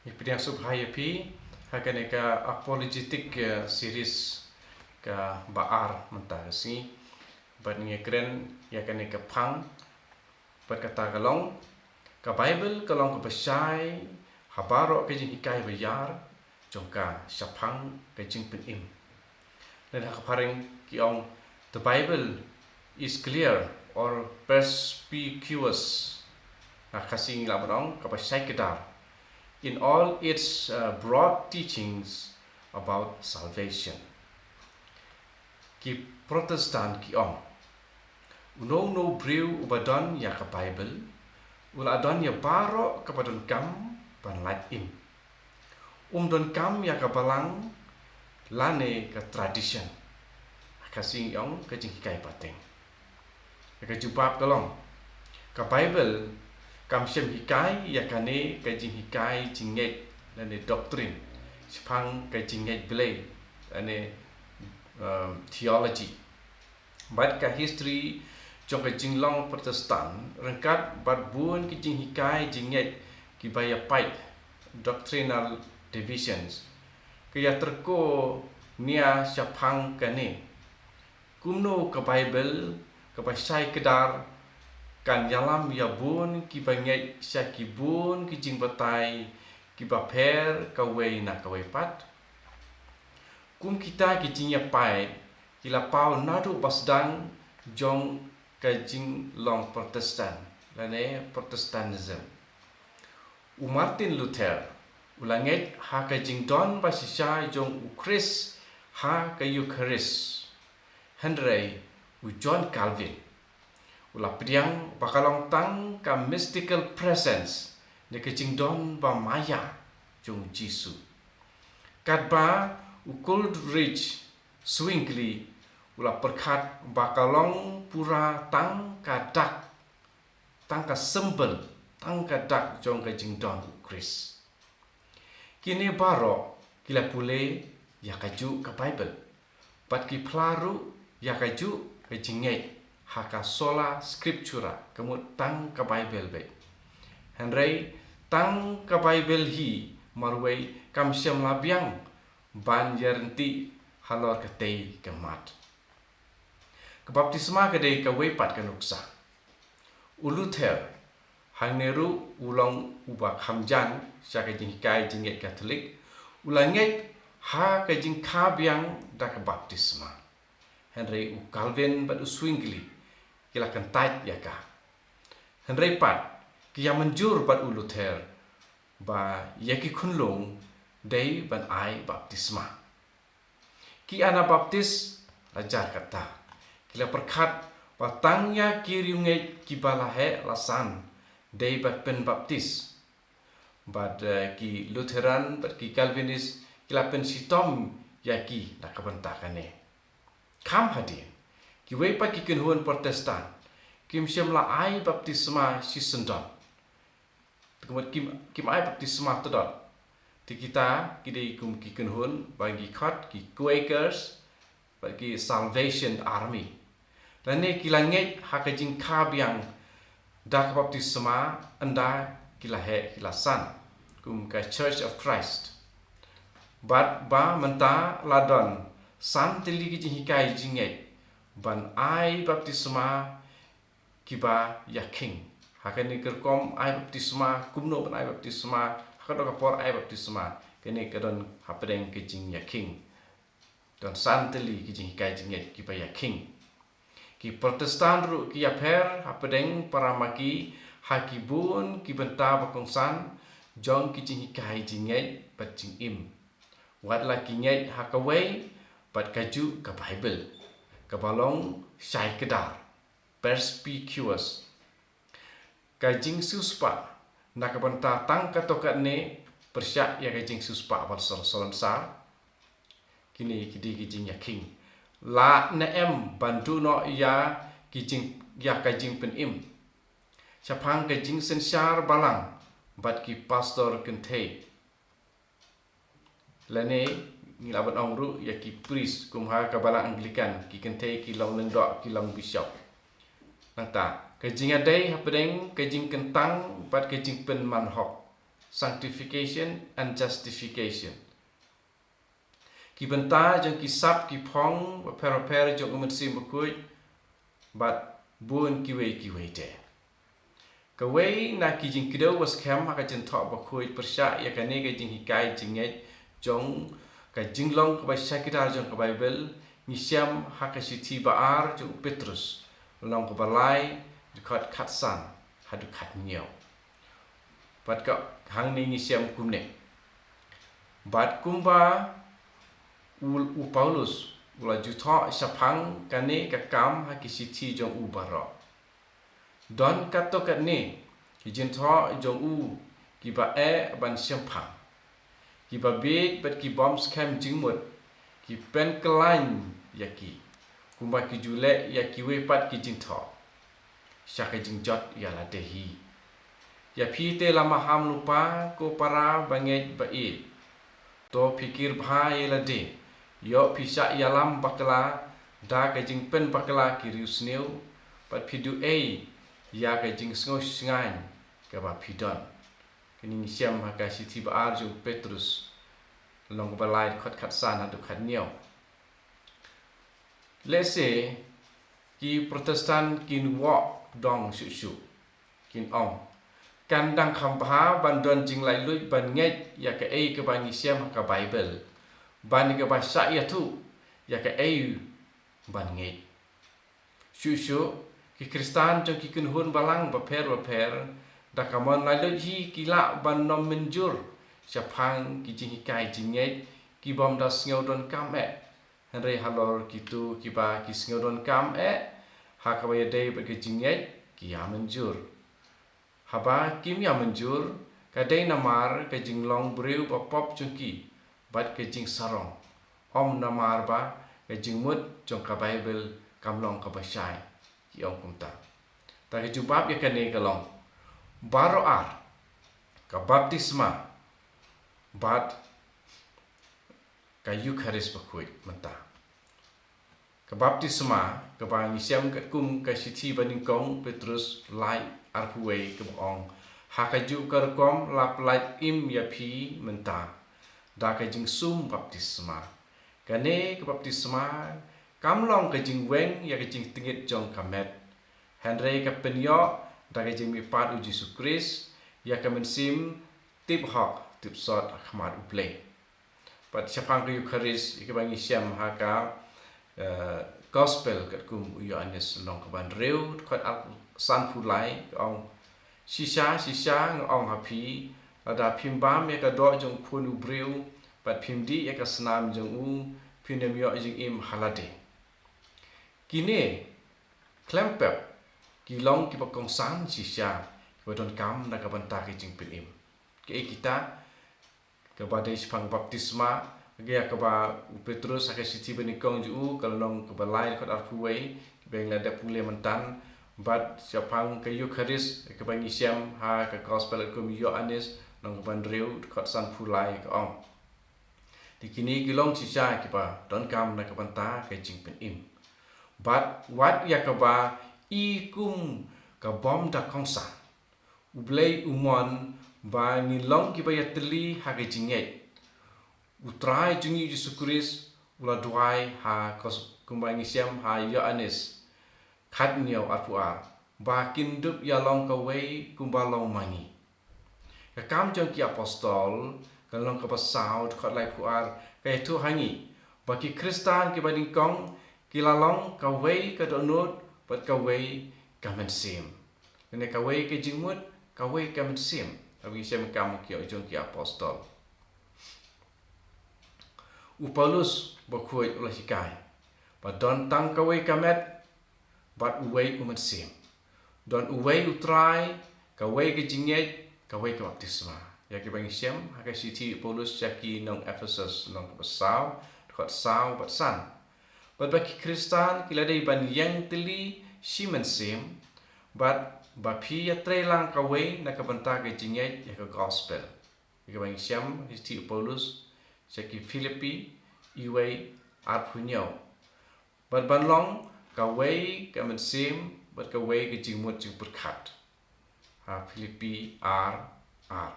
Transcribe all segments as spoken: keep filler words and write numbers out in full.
Ngi pdiang sngewbha ïa phi ha kane ka apologetic, eh, series kaba ar mynta ka sngi. Bad ngi kren ïa kane ka phang. Bad kata ka long, ka Baibl ka long kaba shai ha baroh ka jinghikai ba ïar jong ka shaphang ka jingpynim. Lane ha ka phareng ki ong, "The Bible is clear or perspicuous." Ha Khasi ngi lah ban ong, kaba shai kdar in all its, uh, broad teachings about salvation. Ki Protestant ki ong, "Uno uno u briew uba don ïa ka Baibl u la don ïa baroh kaba donkam ban lait im. Um donkam ïa ka balang lane ka tradition." Ha Khasi ngi ong, ka jinghikai pateng. Ka jubab ka long, ka Baibl kam shym hikai ïa kane ka jinghikai jingngeit lane doctrine shaphang ka jingngeit Blei lane, um, theology. Bad ka history jong ka jinglong Protestant ryngkat bad bun ki jinghikai jingngeit kiba ïapait, doctrinal divisions, ka ïatrei ko nia shaphang kane. Kumno ka Baibl kaba shai kdar kan ïalam ïa bun kiba ngeit sha ki bun ki jingbatai kiba pher kawei na kawei pat? Kum kita ki jingïapait ki la paw naduh ba sdang jong ka jinglong Protestant lane Protestantism. U Martin Luther u la ngeit ha ka jingdon ba shisha jong u Khrist ha ka Eucharist. Hynrei u John Calvin u la pdiang ba ka long tang ka mystical presence ne ka jingdon ba maïa jong u Jisu. Katba u Coleridge Swingli u la pyrkhat ba ka long pura tang ka dak, tang ka symbol, tang ka dak jong ka jingdon u Khrist. Kine baroh ki la pule ïa kajuh ka Baibl bad ki phla ruh ïa kajuh ka jingngeit ha ka sola scriptura, ka mut tang ka Baibl beit. Hynrei tang ka Baibl hi marwei kam shym la biang ban ïaryntih halor katei ka mat. Ka baptisma ka dei kawei pat ka nuksa. U Luther, hangne ruh u long uba kham jan sha ka jinghikai jingngeit Katholik, u la ngeit ha ka jingkha biang da ka baptisma. Hynrei u Calvin bad u Zwingli ki la kyntait ïa ka. Hynrei pat ki ïa mynjur bad u Luther ba ïa ki khunlung dei ban ai baptisma. Ki Anabaptist la jar kata. Ki la pyrkhat ba tang ïa ki riewngeit kiba la heh la san dei ban pynbaptis. Bad, eh, ki Lutheran bad ki Calvinist ki la pynshitom ïa ki na ka bynta kane. Kham hadien, kiwei pat ki kynhun Protestant kim shym la ai baptisma shisyndon. Te ka mut kim, kim ai baptisma tdong. Te kita ki dei kum ki kynhun ba ngi khot ki Quakers bad ki Salvation Army. Lane ki la ngeit ha ka jingkha biang da ka baptisma ynda ki la heh ki la san, kum ka Church of Christ. Bad ba mynta la don san tylli ki jinghikai jingngeit ban ai baptisma kiba ïakhing. Ha kane ka rukom ai baptisma, kumno ban ai baptisma, ha kano ka por ai baptisma, kane ka don hapdeng ka jingïakhing. Don san tylli ki jinghikai jingngeit kiba ïakhing. Ki Protestant ruh ki ïapher hapdeng para ma ki ha ki bun ki bynta ba kongsan jong ki jinghikai jingngeit bad jingim. Wat la ki ngeit ha kawei bad kajuh ka Baibl, kaba long shai kdar, perspicuous. Ka jingsiewspah na ka bynta tang katto katne pyrshah ïa ka jingsiewspah ba la sor solomsar. Kine ki dei ki jingïakhing. La ne em ban duh noh ïa ki jing, ïa ka jingpynim shaphang ka jingsynshar balang bad ki pastor kynthei. Lane ngi lah ban ong ruh ïa ki priest, kum ha ka balang Anglican, ki kynthei ki long lyngdoh, ki long bishop. Nangta ka jingïadei hapdeng ka jingkyntang bad ka jingpynman hok. sanctification and justification. Ki bynta jong ki sap ki phong bapher bapher jong u Mynsiem Bakhuid bad bun kiwei kiwei te. Kawei na ki jingkdew ba skhem ha ka jingthoh bakhuid pyrshah ïa kane ka jinghikai jingngeit jong ka jinglong kaba shakidar jong ka Baibl, ngi shem ha ka shithi ba ar jong u Petrus, lynnong kaba lai, dkhot khatsan haduh khathynñiew. Bad ka hangne ngi shem kumne. Bad kumba u, u Paulus u la ju thoh shaphang kane ka kam ha ki shithi jong u baroh. Don katto katne ki jingthoh jong u kiba eh ban shemphang, kiba bieit bad ki bym skhem jingmut, ki pynkylla ïa ki, kumba ki ju leh ïa kiwei pat ki jingthoh, sha ka jingjot ïa lade hi. Ïa phi te la maham lypa ko para bangeit ba ïeit. To pyrkhat bha ïa lade, ïoh phi shah ïalam bakla da ka jingpynbakla ki riewsniew, bad phi duh ei ïa ka jingsngew shngaiñ kaba phi don. Kane ngi shem ha ka shithi ba ar jong u Petrus, lynnong kaba lai, dkhot khatsan haduh khathynñiew. Lehse ki Protestant kin wad dong shuh shuh, kin ong, kan dang kham bha ban don jinglaitluid ban ngeit ïa kaei kaba ngi shem ha ka Baibl, ban ïa kaba shah ïathuh ïa kaei ban ngeit. Shuh shuh ki Khristan jong ki kynhun balang bapher bapher, da ka mon laitluid hi ki lah ban nym mynjur shaphang ki jinghikai jingngeit ki bym da sngew donkam eh. Hynrei halor kito kiba ki sngew donkam eh ha kaba ïadei bad ka jingngeit, ki ïa mynjur. Haba kim ïa mynjur, ka dei namar ka jinglong briew bapop jong ki bad ka jingsarong, ym namar ba ka jingmut jong ka Baibl kam long kaba shai, ki ong kumta. Te ka jubab ïa kane ka long baroh ar, ka baptisma bad ka Eukharist bakhuid mynta. Ka baptisma kaba ngi shem katkum ka shithi banyngkong Petrus lai arphew wei kaba ong, ha kajuh ka rukom la pyllait im ïa phi mynta da ka jingsum baptisma. Kane ka baptisma kam long ka jingweng ïa ka jingtngit jong ka met, hynrei ka pynïoh da ka jingmihpat u Jisu Khrist ïa ka mynsiem tip hok tip sot ha khmat U Blei. Bad shaphang ka Eukharist, ïa kaba ngi shem ha ka, eh, Gospel katkum u Ïoannis, lynnong kaba hynriew, dkhot ar, sanphew lai, ka ong, shisha shisha nga ong ha phi, lada phim bam ïa ka doh jong u Khun u briew bad phim dih ïa ka snam jong u, phin ym ïoh jingim ha lade. Kine khlem pep ki long kiba kongsan shisha, kiba donkam na ka bynta ka jingpynim. Kaei kita? Kaba dei shaphang baptisma, ïa kaba u Petrus ha ka shithi banyngkong jong u, ka lynnong kaba lai, dkhot arphew wei, kiba ngi la dep pule mynta, bad shaphang ka Eukharist kaba ngi shem ha ka Gospel katkum u Ïoannis, lynnong kaba hynriew, dkhot sanphew lai, ka ong, te kine ki long shisha kiba donkam na ka bynta ka jingpynim. Bad wat ïa kaba i kum ka bym da kongsan, U Blei u mon ba ngin long kiba ïatylli ha ka jingngeit. U Trai jong ngi Jisu Khrist u la duwai ha, kumba ngi shem ha Ïoannis khathynñiew arphew ar, ba kin dup ïa long kawei kumba long ma ngi. Ka Kam jong ki Apostol, ka lynnong kaba saw, dkhot laiphew ar, ka ïathuh ha ngi ba ki Khristan kiba nyngkong ki la long kawei ka dohnud bad kawei ka mynsiem. Lane kawei ka jingmut, kawei ka mynsiem. Kaba ngi shem Kam ki, jong ki Apostol. U Paulus bakhuid u la hikai ba don tang kawei ka met bad uwei u mynsiem. Don uwei u Trai, kawei ka jingngeit, kawei ka baptisma. Ïa kiba ngi shem ha ka shithi u Paulus sha ki nong Ephesus, lynnong kaba saw, dkhot saw bad san. Bad ba ki Khristan ki la dei ban ïeng tylli shi mynsiem, bad ba phi ïatreilang kawei na ka bynta ka jingngeit ïa ka Gospel. Ïa kiba ngi shem ha ka shithi u Paulus sha ki Philippi, wei, arphew hynñiew. Bad ban long kawei ka mynsiem bad kawei ka jingmut jingpyrkhat. Ha Philippi ar, ar.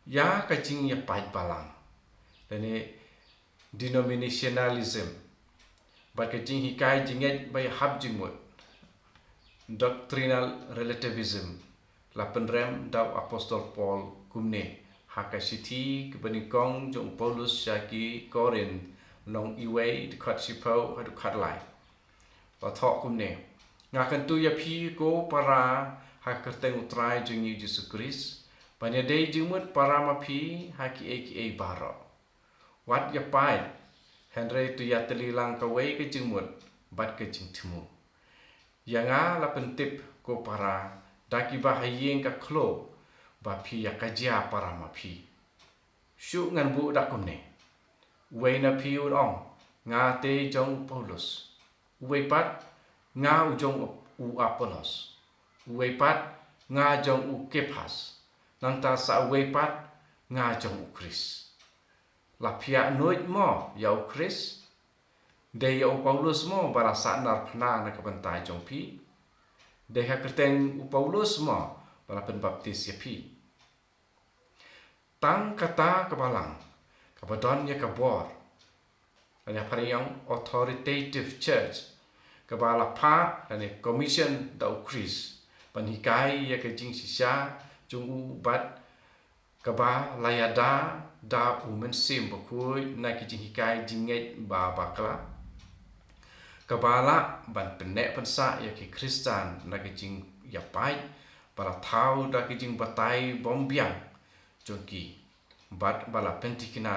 Ïa ka jingïapait balang, lane denominationalism, bad ka jinghikai jingngeit ba ïahap jingmut, doctrinal relativism, la pynrem da u Apostol Paul kumne ha ka shithi kaba nyngkong jong u Paulus sha ki Korinth, lynnong wei, dkhot shiphew haduh khatlai. La thoh kumne: Nga kyntu ïa phi ko para ha ka kyrteng u Trai jong ngi u Jisu Khrist, ban ïadei jingmut para ma phi ha kiei kiei baroh. Wat ïapait, hynrei to ïatylli lang kawei ka jingmut bad ka jingthmu. Ïa nga la pyntip ko para da kiba ha ïing ka khloo ba phi ïa ka jia para ma phi. Shu ngan buh da kumne: Uwei na phi un ong, nga te jong u Paulus. Uwei pat, nga u jong u Apollos. Uwei pat, nga jong u Kephas. Nangta sa uwei pat, nga jong u Khrist. La phi ïa nud mo ïa u Khrist? Dei ïa u Paulus mo ba la sahnarphna na ka bynta jong phi? Dei ha kyrteng u Paulus mo ba la pynbaptis ïa phi? Tang kata ka balang kaba don ïa ka bor, lane ha phareng ong authoritative church, kaba la phah lane commission da u Khrist ban hikai ïa ka jingshisha jong u bad kaba la ïada da u Mynsiem Bakhuid na ki jinghikai jingngeit ba bakla, kaba lah ban pynneh pynsah ïa ki Khristan na ki jingïapait ba la thaw da ki jingbatai bymbiang jong ki, bad ba la pynthikna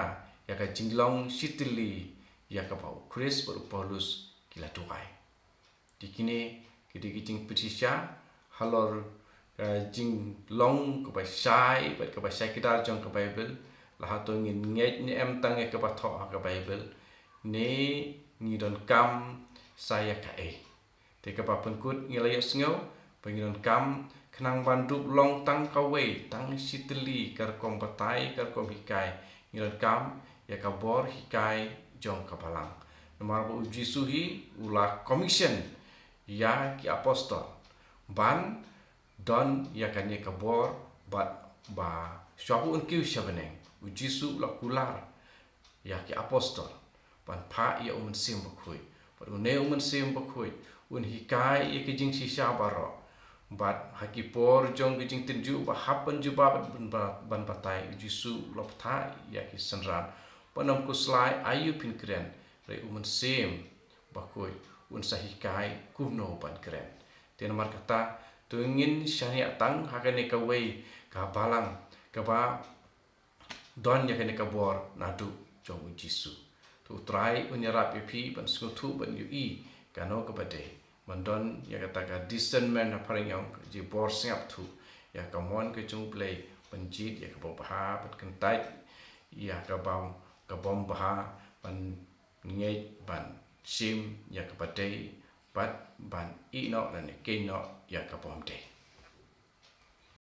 ïa ka jinglong shitylli ïa kaba u Khrist bad u Paulus ki la duwai. Te kine ki dei ki jingpynshisha halor ka jinglong kaba shai bad kaba shai kdar jong ka Baibl. La hato ngin ngeit ne em tang ïa kaba thoh ha ka Baibl, ne ngi donkam sa ïa kaei? Te kaba pynkut, ngi la ïohsngew ba ngi donkam khnang ban dup long tang kawei, tang shitylli ka rukom batai, ka rukom hikai, ngi donkam ïa ka bor hikai jong ka balang. Namar ba u Jisu hi u la commission ïa ki apostol ban don ïa kane ka bor, bad ba shuwa ba un kiew sha bneng, u Jisu u la kular ïa ki apostol ban phah ïa u Mynsiem Bakhuid. Bad une u Mynsiem Bakhuid un hikai ïa ki jingshisha baroh. Bad ha ki por jong ki jingtynjuh ba hap ban jubab bad ban, ban batai, u Jisu u la phah ïa ki synran ban ym khuslai aïu phin kren, hynrei u Mynsiem Bakhuid un sa hikai kumno ban kren. Te namar kata, to ngin shaniah tang ha kane kawei ka balang kaba don ïa kane ka bor naduh jong u Jisu. To u Trai un ïarap ïa phi ban sngewthuh, ban ïohi kano kaba dei, ban don ïa kata ka discernment, ha phareng ong ka jingbor sngap thuh ïa ka mon ka jong u Blei, ban jied ïa kaba bha, ban kyntait ïa kaba, ka bym bha, ban ngeit, ban shim ïa kaba dei, bad ban ïehnoh lane kynnoh ïa ka bym dei.